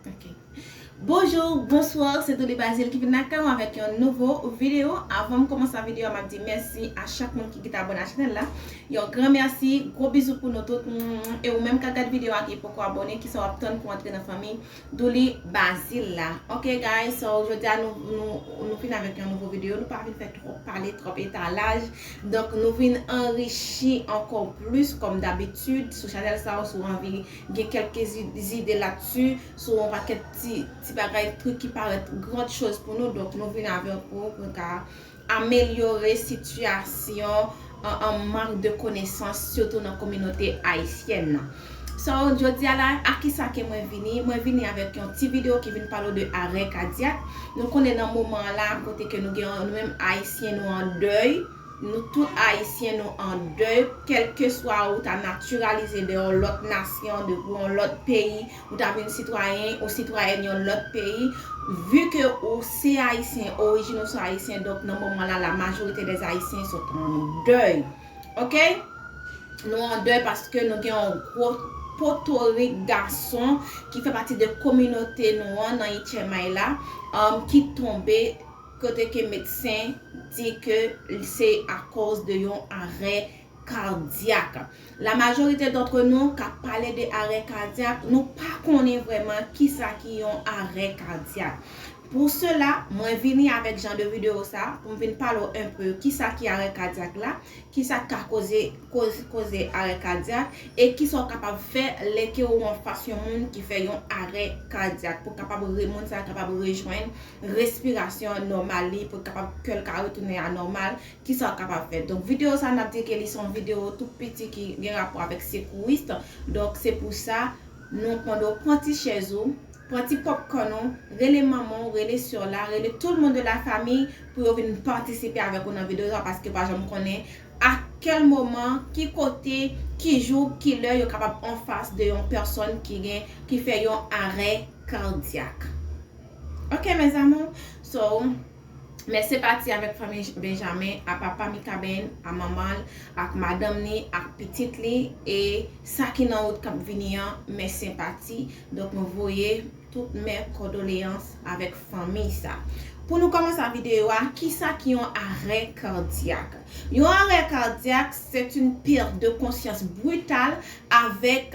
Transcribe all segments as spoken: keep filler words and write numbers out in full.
Ok. Bonjou, bonswa, se Douly Bazile ki vin lakay ou avèk yon nouvo videyo. Avan m kòmanse videyo a, m ap di mèsi a chak moun ki kite abòne a chanèl la. Yon gran mèsi, gwo bizou pou nou tout. Mm, e ou menm k ap gad videyo a ki poko abòne, kisa w ap tann pou antre nan fanmi Douly Bazile la. Ok guys, so jodi a nou, nou, nou vin avèk yon nouvo videyo. Nou pa vin fè twòp pale, twòp etalaj. Donk nou vin anrichi ankò plis kòm dabitid sou chanèl sa a. Si w anvi gen kèlke zi- zide ladsi, sou yon pakèt ti, ti bagay, trik ki parèt gran choz pou nou. Donk nou vin avèk pou nou ka amelyore sitiyasyon an, an mank de konesans, sitou nan kominote ayisyèn nan. So, jodi a la, a kisa ke mwen vini? Mwen vini avèk yon ti videyo ki vin pale w de arè kadyak. Nou konnen nan moman an la, kote ke nou gen, nou menm ayisyen, nou an dèy. Nou tout ayisyen, nou an dèy, kèlkeswa ou ta natiralize de yon lòt nasyon, de yon lòt peyi, ou ta vin sitwayen ou sitwayèn yon lòt peyi, vi ke ou se ayisyen, orijin ou se ayisyen, donk nan moman la, la majorite dè ayisyen sont en deuil. Ok? Nou an dèy paske nou gen yon gwo potorik gason ki fè pati de kominote nou an nan Itjèmay la, um, ki tonbe kote ke medsen di ke se akoz de yon arè kadyak. La majorite d'entre nous k ap pale de arè kadyak, nou pa konnen vrèman kisa ki yon arè kadyak. Pou sela, mwen vini avèk jan de videyo sa pou m vin pale w enpe kisa ki arè kadyak la, kisa k ka koze, koz, koze arè kadyak, e kisa w kapab fè lè ke ou anfas yon moun ki fè yon arè kadyak, pou kapab re- moun sa kapab rejwenn respirasyon nòmal li, pou kapab kè l ka retounen a nòmal, kisa w kapab fè. Donk videyo sa, n ap di ke li se yon videyo tou piti ki gen rapò avèk sekouris. Donk se pou sa, nou mande w pran ti chèz ou, pran ti popcorn ou, rele manman w, rele sè w la, rele tout moun de la fami pou yo vin patisipe avèk ou nan videyo sa, paske pa janm konnen a kèl moman, ki kote, ki jou, ki lè yo kapab anfas de yon pèsòn ki gen, ki fè yon arè kadyak. Ok, mes amours. So, mèsi pati avèk fanmi Benjamin, a papa Mikaben, a manman l, ak madanm li, ak pitit li, e sa ki nan wout k ap vini an, mèsi pati. Donk, nou voye tout mè kondoleyans avèk fanmi sa. Pou nou kòmanse videyo a, kisa ki yon arè kadyak? Yon arè kadyak, c'est une perte de conscience brutale avec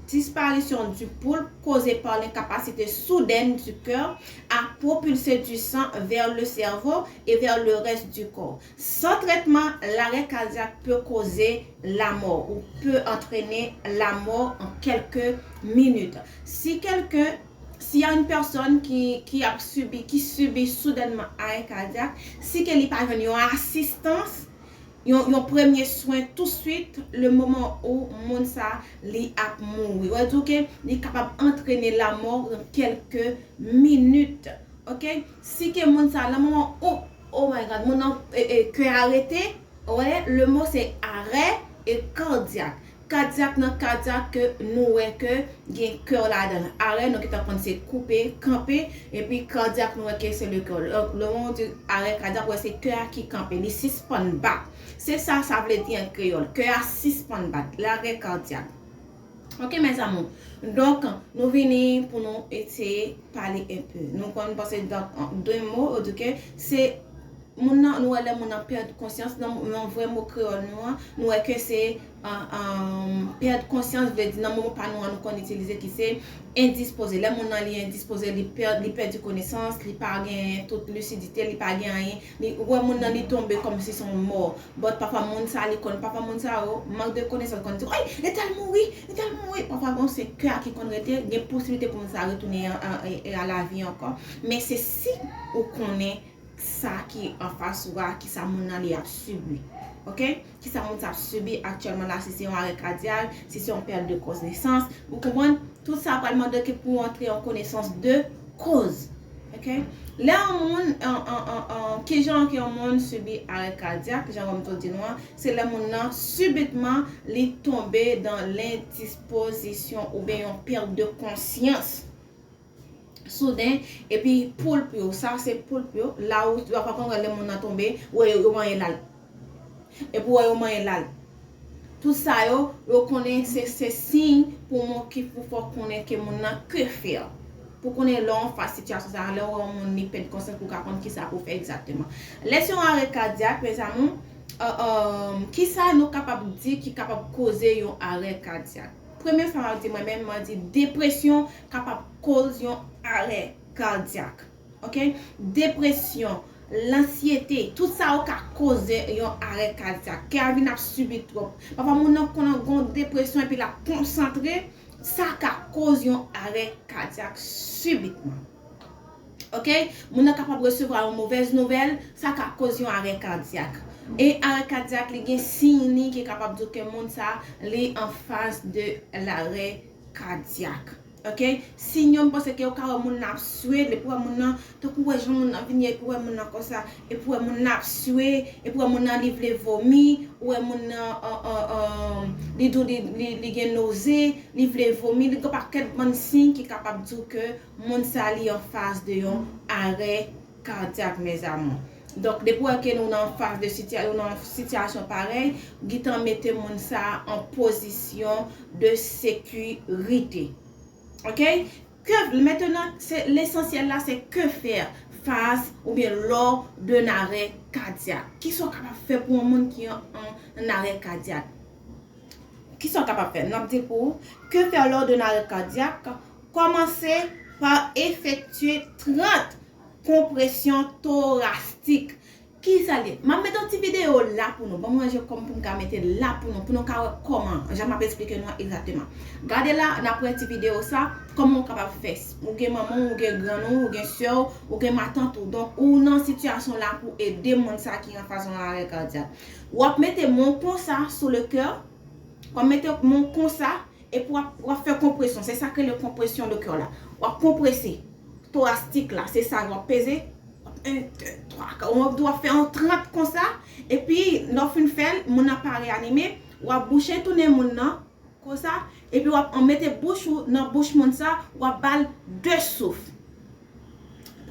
disparition du pulpe causée par l'incapacité soudaine du cœur à propulser du sang vers le cerveau et vers le reste du corps. Sans traitement, l'arrêt cardiaque peut causer la mort ou peut entraîner la mort en quelques minutes. Si quelqu'un, s'il y a une personne qui, qui a subi, qui subit soudainement arrêt cardiaque, si ke li pa jwenn yon asistans, yon, yon premye swen touswit, le moman ou moun sa li ap mouri. Wè di w ke li kapab antrene lamò nan kèlke minit. Ok? Si ke moun sa, nan moman ou, oh my God, moun nan, e, e, kè a rete, wè, le mo se arè e kadyak. Kadyak nan kadyak ke nou wè ke gen kè ladan l. Arè, nou gentan konn se koupe, kanpe, epi kadyak, nou wè ke se le kè. Donk, lè w di arè kadyak, wè se kè a ki kanpe, li sispann bat. Se sa sa vle di an kreyòl, kè a sispann bat, l'arrêt cardiaque. Ok, mes amours. Donk, nou vini pou nou eseye pale enpe. Nou konn panse donk, de mo, yo di ke se moun nan, nou wè lè moun nan pèd konsyans, nan, nan vrè mo kreyòl nou an, nou wè ke se, ah, ah, pèd konsyans vle di nan mo pa nou an nou konn itilize ki se endispoze. Lè moun nan li endispoze, li pè-, li pèdi konesans, li pa gen tout lisidite, li pa gen anyen. Li, ou wè moun nan li tonbe kòmsi se yon mò. But pafwa moun sa li konn, pafwa moun sa yo, mank de konesans konn di, oy, li t al mouri, li t al mouri. Pafwa bon, se kè a ki konn rete, gen posiblite pou moun sa retounen a, a, a, a lavi ankò. Men se si ou konnen sa ki anfas ou a, kisa moun nan li ap sibi. Ok? Kisa moun sa ap sibi aktyèlman la, si se yon arè kadyak, si se yon pèt de konesans. Ou konprann? Tout sa pral mande ke pou w antre an konesans de koz. Ok? Lè yon moun, an, an, an, an, kijan ke yon moun sibi arè kadyak, jan m te di nou an, se lè moun nan sibitman li tonbe dan lendispozisyon oubyen yon pèt de konsyans souden, epi poulp yo, sa se poulp yo, la ou, ou pa konn lè moun nan tonbe, ou wè yo, yo manyen lal. Epi ou wè yo manyen lal. Tout sa yo, yo konnen se, se siy pou moun ki pou fè w konnen ke moun nan que faire. pou konnen lè w anfas sitiyasyon sa, lè w wè yon moun li pèd konsyans, pou w ka konn kisa pou w fè egzakteman. Lè se yon arè kadyak, mezanmi, uh, um, kisa nou kapab di ki kapab koze yon arè kadyak? Premye sa m ap di mwen menm, m ap di depresyon kapab koz yon arè kadyak. Ok? Depresyon, lansyete, tout sa yo ka koze yon arè kadyak. Kè a vin ap sibi twòp. Pafwa moun nan konn gen yon depresyon epi l ap konsantre, sa ka koz yon arè kadyak sibitman. Ok? Moun nan kapab resevwa yon movèz nouvèl, sa ka koz yon arè kadyak. E arè kadyak, li gen siy li ki kapab di ke moun sa, li an faz de larè kadyak. Ok? Siy yo, m panse ke ou ka wè moun nan ap swete, epi wè moun nan, tankou wè jan moun nan vin ye, epi wè moun nan konsa, epi wè moun nan ap swete, epi wè moun nan li vle vomi, ou wè moun nan, an, an, an, li di w li, li, li gen noze, li vle vomi, li gen pakèt bann siy ki kapab di w ke moun sa li an faz de yon arè kadyak, mes amours. Donk, depi w wè ke nou nan faz de sitiyasyon, nou nan sitiyasyon parèy, gentan mete moun sa an pozisyon de sekirite. Ok? Ke, maintenant, se, lesansyèl la, se que faire face oubyen lors d'un arrêt cardiaque. Kisa w kapab fè pou yon moun ki an, an, an arè kadyak? Kisa w kapab fè? N ap di pou ou, que faire lors d'un arrêt cardiaque? Kòmanse pa efektye trant konpresyon torasik. Kisa l ye? M ap mete yon ti videyo la pou nou. Ban m ranje kò m pou m ka mete l la pou nou, pou nou ka wè kòman, jan m ap esplike nou an egzakteman. Gade la, n ap wè ti videyo sa, kòman w kapab fè. Ou gen manman w, ou gen grann ou, ou gen sè w, ou gen matant ou. Donk, ou nan sitiyasyon la pou ede moun sa ki an faz yon arè kadyak. W ap mete men w konsa sou le kè, w ap mete men w konsa, epi w ap, w ap fè konpresyon. Se sa k rele konpresyon de kè la. W ap konprese torasik la. Se sa w ap peze. W ap en, de, twa, kat. W ap, w ap fè yon trant konsa. Epi, lè w fin fè l, moun nan pa reanime. W ap bouche tounen moun nan konsa. Epi w ap mete bouch ou nan bouch moun sa. W ap ba l de souf.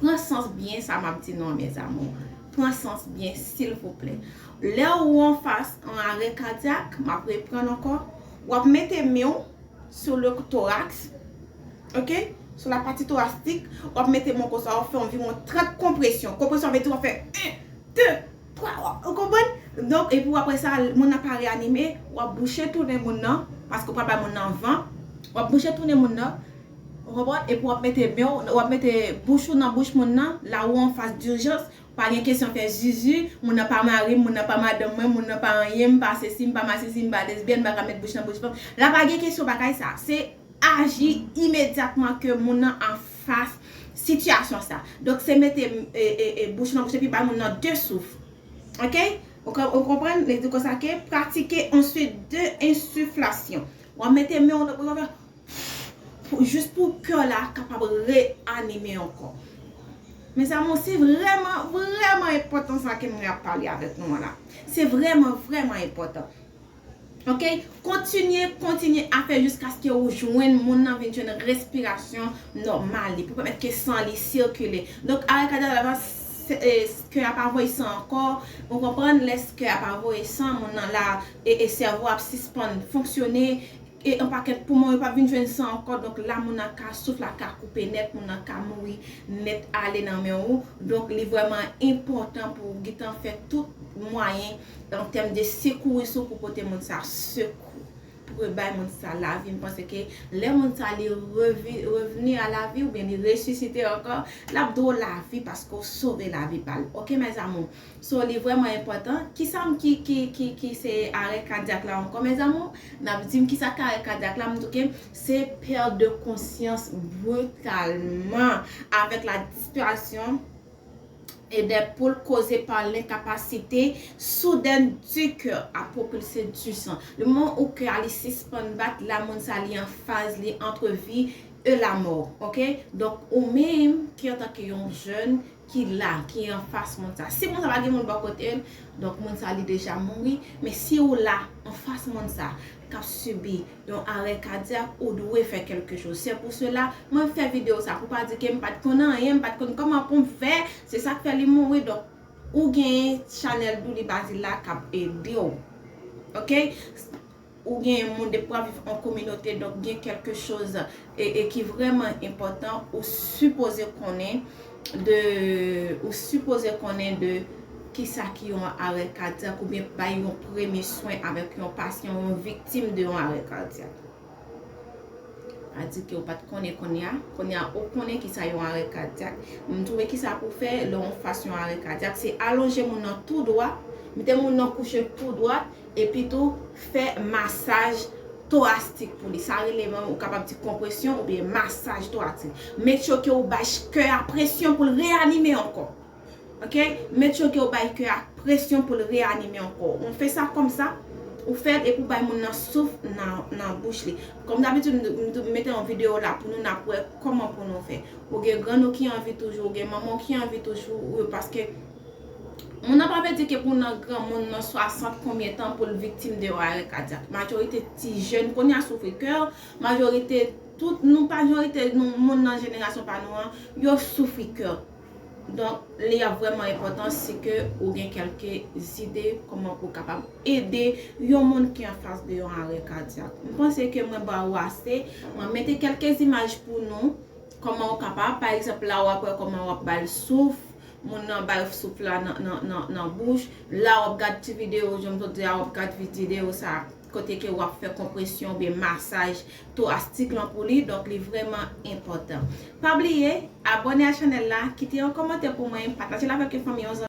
Pran sans byen sa m ap di nou an, mes amours. Pran sans byen, silvouplè. Lè ou an faz an arè kadyak, m ap reprann ankò, w ap mete men w sou le thorax, ok? Sou la pati torasik, w ap mete men w konsa, w ap fè anviwon trant konpresyon. Konpresyon vle di w ap fè en, de, twa, w ap, ou konprann? Donk, epi apre sa, moun nan pa reanime, w ap bouche tounen moun nan, paske w pral bay moun nan van, w ap bouche tounen moun nan, ou konprann? Epi w ap mete men w, w ap mete bouch ou nan bouch moun nan, la ou an faz dijans, pa gen kesyon fè zuzu, moun nan pa mari m, moun nan pa madanm mwen, moun nan pa anyen, m pa sesi, m pa masisi, m pa lesbyèn, m pa ka met bouch nan bouch fanm. La pa gen kesyon bagay sa. Se aji imedyatman ke moun nan an fas sitiyasyon sa. Donk, se mete, e, e, e, bouch nan bouch epi bay moun nan de souf. Ok? Ou ka, ou konprann? Li di konsa ke pratike answit de ensiflasyon. W ap mete men w nan pou, pou, jis pou kè la kapab reanime ankò. Mes amours, se vrèman, vrèman enpòtan sa ke mwen ap pale avèk nou an la. Se vrèman, vrèman enpòtan. Ok? Kontinye, kontinye a fè jiskaske ou jwenn moun nan vin jwenn respirasyon nòmal li, pou pèmèt ke san li sikile. Donk, arè kadyak la, se, e, kè a pa voye san ankò. Ou konprann, lè kè a pa voye san, moun nan la, e, e sèvo ap sispann fonksyone, e yon pakèt poumon yo p ap vin jwenn san ankò. Donk, la moun nan ka, souf la ka koupe nèt, moun nan ka mouri nèt ale nan men ou. Donk, li vrèman enpòtan pou w gentan fè tout mwayen an tèm de sekouris ou pou pote moun sa sekou, pou bay moun sa lavi. M panse ke lè moun sa li revi-, revni a lavi oubyen li resisite ankò, l ap di w lavi paske w sove lavi pa l. Ok, mes amours? So, li vrèman enpòtan. Kisa m ki, ki, ki, ki se arè kadyak la ankò, mes amours? N ap di m kisa k arè kadyak la, m di w ke se perte de conscience brutalement avec la disparition et des poules causées par l'incapacité soudaine du cœur à propulser du sang. Le moment où kè a li sispann bat, la moun sa li an faz, li entre vie et la mort, ok? Donk, ou menm ki antanke yon jèn ki la, ki an fas moun sa. Si moun sa pa gen moun bò kote l, donk moun sa li deja mouri. Men si ou la, an fas moun sa, k ap sibi yon arè kadyak, ou dwe fè kèlke choz. Se pou sela, mwen fè videyo sa, pou pa di ke m pa t konn anyen, m pa t konn kòman pou m fè, se sa k fè li mouri. Donk, ou gen chanèl Douly Bazile la k ap ede w. Ok? Ou gen moun, depi w ap viv an kominote, donk gen kèlke choz e, e ki vrèman enpòtan, ou sipoze konnen de, ou sipoze konnen de kisa ki yon arè kadyak oubyen bay yon premye swen avèk yon pasyan, yon viktim de yon arè kadyak. Pa di ke ou pa t konnen kounye a, kounye a ou konnen kisa yon arè kadyak. M twouve kisa pou fè lè yon fas yon arè kadyak, se alonje moun nan tou dwat, mete moun nan kouche tou dwat, epi tou fè masaj torastik pou li. Sa rele menm, ou kapab di konpresyon oubyen masaj torastik. Make sure ke ou bay kè a presyon pou l reyanime ankò. Ok? Make sure ke ou bay kè a presyon pou l reyanime ankò. Ou fè sa kòmsa, ou fè l epi ou bay moun nan souf nan, nan bouch li. Kòm dabitid, m, m, m mete yon videyo la pou nou, n ap wè kòman pou nou fè. Ou gen grann ou ki an vi toujou, ou gen manman w ki an vi toujou, ou, paske moun nan pa vle di ke pou nan granmoun nan swasant konbyen tan pou l viktim de yon arè kadyak. Majorite ti jèn kounye a soufri kè, majorite tout nou, majorite nou, moun nan jenerasyon pa nou an, yo soufri kè. Donk, li ap vrèman enpòtan si ke ou gen kèlke zide kòman pou w kapab ede yon moun ki anfas de yon arè kadyak. M panse ke mwen ba ou ase, mwen mete kèlke imaj pou nou. Kòman ou kapab, pa egzanp, la w ap wè kòman w ap ba l souf, moun nan bay souf la nan, nan, nan, nan bouch. La w ap gad ti videyo, jan m sot di a, w ap gad videyo sa, kote ke w ap fè konpresyon oubyen masaj torastik lan pou li, donk li vrèman enpòtan. Pa bliye, abòne a chanèl la, kite yon kòmantè pou mwen, pataje l avèk yon fanmi, yon zanmi.